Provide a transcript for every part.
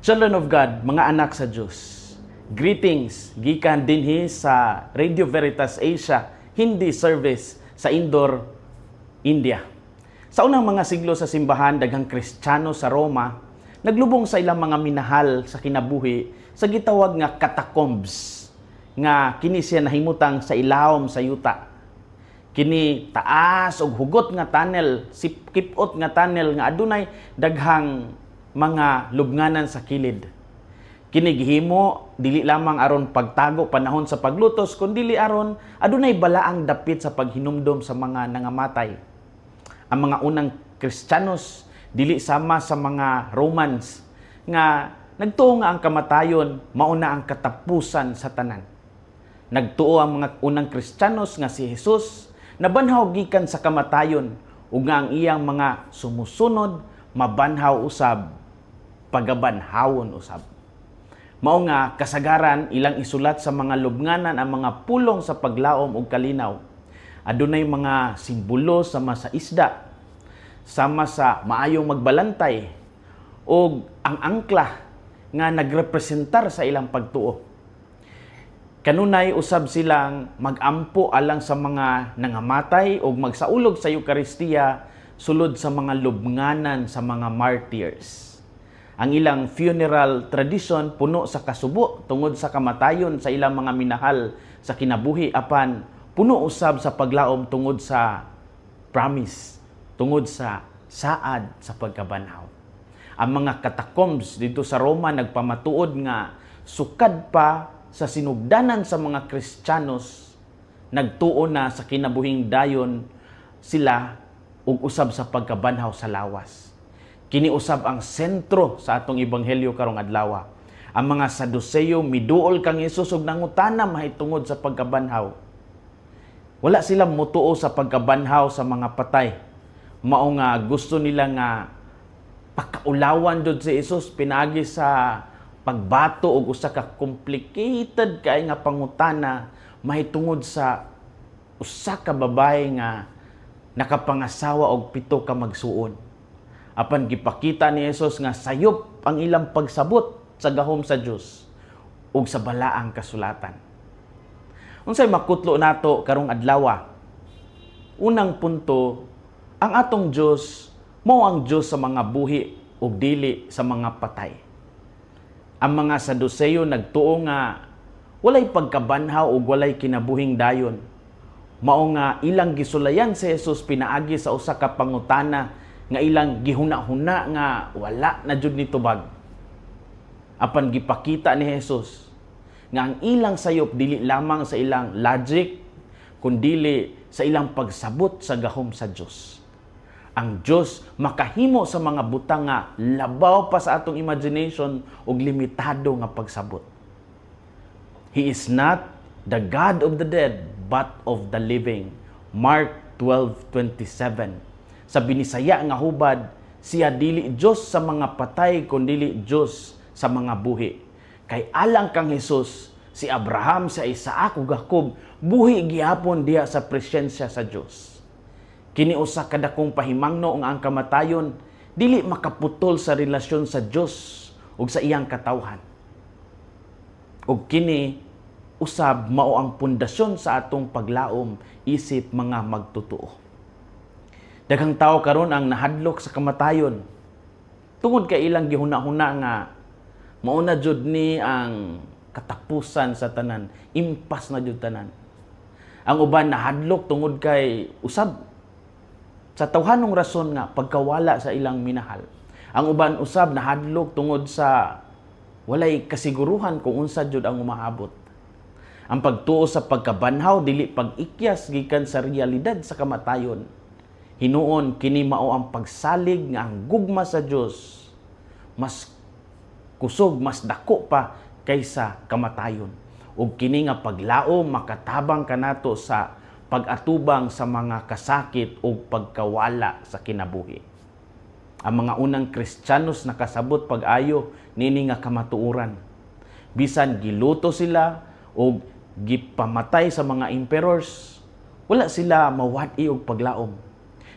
Children of God, mga anak sa Diyos, greetings gikan dinhi sa Radio Veritas Asia Hindi Service sa Indore, India. Sa unang mga siglo sa simbahan, daghang Kristiyano sa Roma naglubong sa ilang mga minahal sa kinabuhi sa gitawag nga catacombs, nga kini siya nahimutang sa ilawom sa yuta. Kini taas og hugot nga tunnel, kipot nga tunnel nga adunay daghang mga lubnganan sa kilid. Kini gihimo dili lamang aron pagtago panahon sa paglutos, kundi aron adunay balaang dapit sa paghinumdom sa mga nangamatay. Ang mga unang Kristiyanos, dili sama sa mga Romans nga nagtuo nga ang kamatayon mao na ang katapusan sa tanan. Nagtuo ang mga unang Kristiyanos nga si Jesus nabanhaw gikan sa kamatayon ug nga ang iyang mga sumusunod mabanhaw usab, pagabanhawon usab. Mao nga kasagaran ilang isulat sa mga lubnganan ang mga pulong sa paglaom ug kalinaw. Adunay mga simbolo sama sa isda, sama sa maayong magbalantay ug ang angkla nga nagrepresentar sa ilang pagtuo. Kanunay usab silang magampo alang sa mga nangamatay ug magsaulog sa Eukaristiya sulod sa mga lubnganan sa mga martyrs. Ang ilang funeral tradition puno sa kasubo tungod sa kamatayon sa ilang mga minahal sa kinabuhi, apan puno usab sa paglaom tungod sa promise, tungod sa saad sa pagkabanhaw. Ang mga catacombs didto sa Roma nagpamatuod nga sukad pa sa sinugdanan sa mga Kristiyanos, nagtuo na sa kinabuhing dayon sila ug usab sa pagkabanhaw sa lawas. Kini usab ang sentro sa atong ebanghelyo karong adlaw. Ang mga Saduceo miduol kang Hesus ug nangutana mahitungod sa pagkabanhaw. Wala sila mutuo sa pagkabanhaw sa mga patay. Mao nga gusto nila nga pakaulawan jud si Jesus pinaagi sa pagbato og usa ka complicated kay nga pangutana mahitungod sa usa ka babae nga nakapangasawa og pito ka magsuon. Apan gipakita ni Jesus nga sayop ang ilang pagsabot sa gahom sa Dios ug sa balaang kasulatan. Unsay makutlo nato karong adlaw? Unang punto, ang atong Dios mao ang Dios sa mga buhi ug dili sa mga patay. Ang mga Saduceo nagtuo nga walay pagkabanhaw ug walay kinabuhing dayon. Mao nga ilang gisulayan si Jesus pinaagi sa usa ka pangutana nga ilang gihuna-huna nga wala na jud ni tubag. Apan gipakita ni Jesus nga ang ilang sayop dili lamang sa ilang logic, kundili sa ilang pagsabot sa gahom sa Dios. Ang Dios makahimo sa mga butang nga labaw pa sa atong imagination ug limitado nga pagsabot. He is not the God of the dead, but of the living. Mark 12:27. Sa Binisaya nga hubad, siya dili Dios sa mga patay, kundili Dios sa mga buhi. Kay alang kang Hesus, si Abraham, si Isaac ug Jacob buhi gihapon diha sa presensya sa Dios. Kini usa ka dakong pahimangno nga ang kamatayon dili makaputol sa relasyon sa Dios ug sa iyang katawhan. Ug kini usab mao ang pundasyon sa atong paglaom isip mga magtotoo. Daghang tao karon ang nahadlok sa kamatayon tungod kay ilang gihuna-huna nga mao na jud ni ang katapusan sa tanan, impas na jud tanan. Ang uban nahadlok tungod kay usab sa tawhanong rason nga pagkawala sa ilang minahal. Ang uban usab nahadlok tungod sa walay kasiguruhan kung unsa jud ang umaabot. Ang pagtuo sa pagkabanhaw dili pag-ikyas gikan sa realidad sa kamatayon. Hinuon kini mao ang pagsalig nga ang gugma sa Dios mas kusog, mas dako pa kaysa kamatayon. Ug kini nga paglaom makatabang kanato sa pag-atubang sa mga kasakit ug pagkawala sa kinabuhi. Ang mga unang Kristiyanos nakasabot pag-ayo nini nga kamatuoran. Bisan giluto sila og gipamatay sa mga emperors, wala sila mawad-i og paglaom.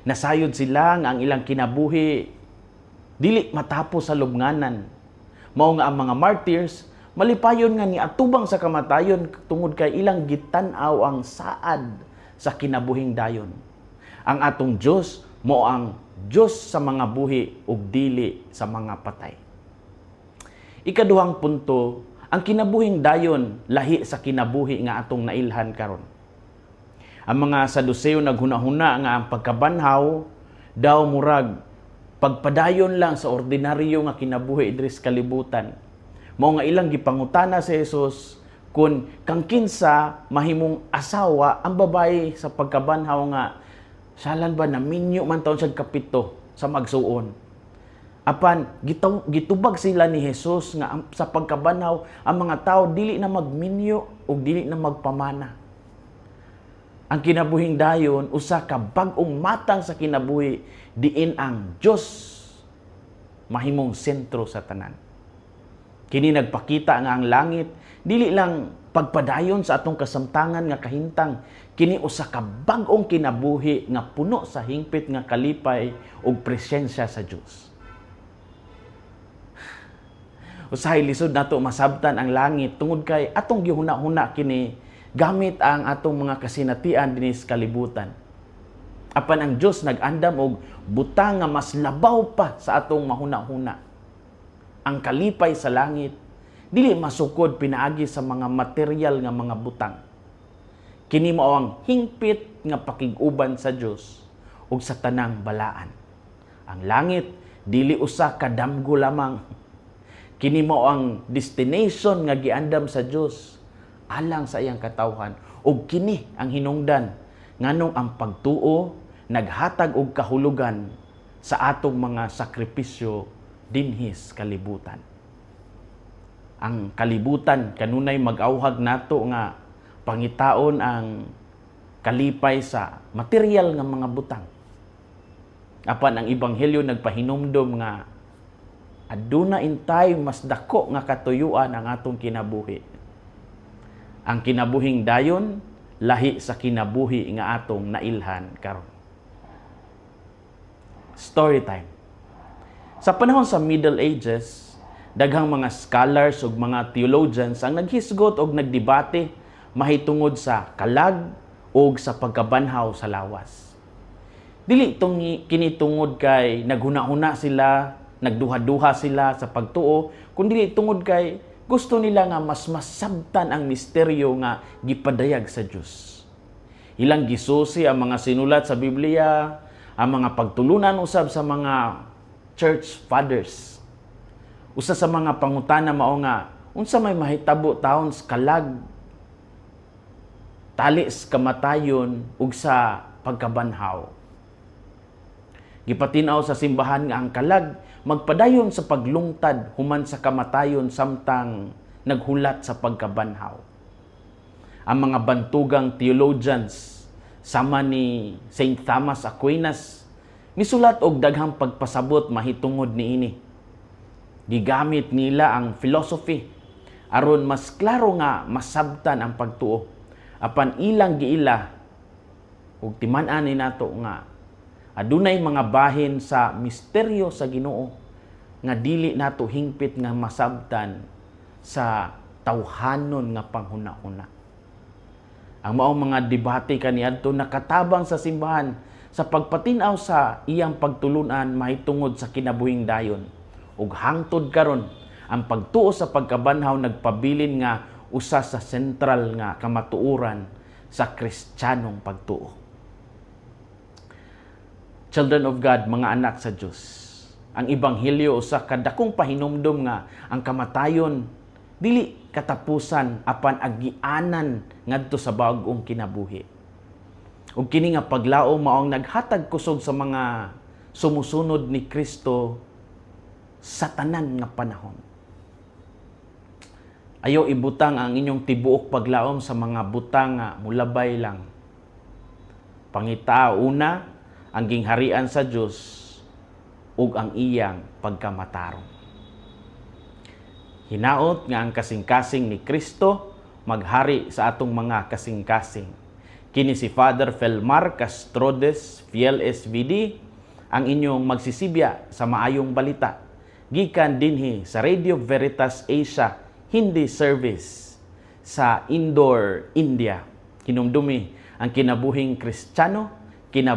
Nasayod sila nga ang ilang kinabuhi dili matapos sa lubnganan. Mao nga ang mga martyrs malipayon nga niatubang sa kamatayon tungod kay ilang gitan-aw ang saad sa kinabuhing dayon. Ang atong Dios mao ang Dios sa mga buhi ug dili sa mga patay. Ikaduhang punto, ang kinabuhing dayon lahi sa kinabuhi nga atong nailhan karon. Ang mga Saduseo naghuna-huna nga ang pagkabanhaw daw murag pagpadayon lang sa ordinaryo nga kinabuhi diri sa kalibutan. Mao nga ilang gipangutana si Jesus kung kang kinsa mahimong asawa ang babae sa pagkabanhaw nga salan ba naminyo man taon siya kapito sa magsuon. Apan gitubag sila ni Jesus nga sa pagkabanhaw ang mga tao dili na magminyo ug dili na magpamana. Ang kinabuhing dayon usa ka bag-ong matang sa kinabuhi diin ang Dios mahimong sentro sa tanan. Kini nagpakita nga ang langit dili lang pagpadayon sa atong kasamtangan nga kahintang, kini usa ka bag-ong kinabuhi nga puno sa hingpit nga kalipay ug presensya sa Dios. Usahay lisod nato masabtan ang langit tungod kay atong gihuna-huna kini gamit ang atong mga kasinatian dinhi sa kalibutan. Apan ang Dios nag-andam og butang nga mas labaw pa sa atong mahuna-huna. Ang kalipay sa langit dili masukod pinaagi sa mga material nga mga butang. Kini mao ang hingpit nga pakig-uban sa Dios ug sa tanang balaan. Ang langit dili usa ka damgo lamang. Kini mao ang destination nga giandam sa Dios alang sa iyang katawhan, ug kini ang hinungdan nganong ang pagtuo naghatag og kahulugan sa atong mga sakripisyo dinhi sa kalibutan. Ang kalibutan kanunay mag-awhag nato nga pangitaon ang kalipay sa material nga mga butang. Apan ang ebanghelyo nagpahinumdom nga aduna intay mas dako nga katuyuan ang atong kinabuhi. Ang kinabuhing dayon lahi sa kinabuhi nga atong nailhan karon. Story time. Sa panahon sa Middle Ages, daghang mga scholars ug mga theologians ang naghisgot og nagdebate mahitungod sa kalag ug sa pagkabanhaw sa lawas. Dili kini tungod kay naghuna-huna sila, nagduha-duha sila sa pagtuo, kundi tungod kay gusto nila nga mas masabtan ang misteryo nga gipadayag sa Dios. Ilang gisusi ang mga sinulat sa Biblia, ang mga pagtulunan usab sa mga church fathers. Usa sa mga pangutana mao nga unsa may mahitabo taon sa kalag tali sa kamatayon ug sa pagkabanhaw. Gipatin-aw sa simbahan nga ang kalag magpadayon sa paglungtad human sa kamatayon samtang naghulat sa pagkabanhaw. Ang mga bantugang theologians sama ni Saint Thomas Aquinas misulat og daghang pagpasabot mahitungod niini. Gigamit nila ang philosophy aron mas klaro nga masabtan ang pagtuo. Apan ilang giila ug timan-an ni nato nga adunay mga bahin sa misteryo sa Ginoo nga dili nato hingpit nga masabtan sa tawhanon nga panghuna-huna. Ang maong mga debate kaniadto nakatabang sa simbahan sa pagpatin-aw sa iyang pagtulunan mahitungod sa kinabuhing dayon. Ug hangtod karon, ang pagtuo sa pagkabanhaw nagpabilin nga usa sa sentral nga kamatuoran sa Kristiyanong pagtuo. Children of God, mga anak sa Dios. Ang ebanghelyo usa ka dakong pahinumdom nga ang kamatayon dili katapusan apan agianan ngadto sa bag-ong kinabuhi. Ug kini nga paglaom mao ang naghatag kusog sa mga sumusunod ni Kristo sa tanan nga panahon. Ayaw ibutang ang inyong tibuok paglaom sa mga butang nga mulabay lang. Pangitaa una ang gingharian sa Dios ug ang iyang pagkamatarong. Hinaot nga ang kasing-kasing ni Kristo maghari sa atong mga kasing-kasing. Kini si Father Felmar Castrodes, Fiel SVD, ang inyong magsisibya sa maayong balita. Gikan dinhi sa Radio Veritas Asia Hindi Service sa Indore, India. Hinumdumi, ang kinabuhing Kristiyano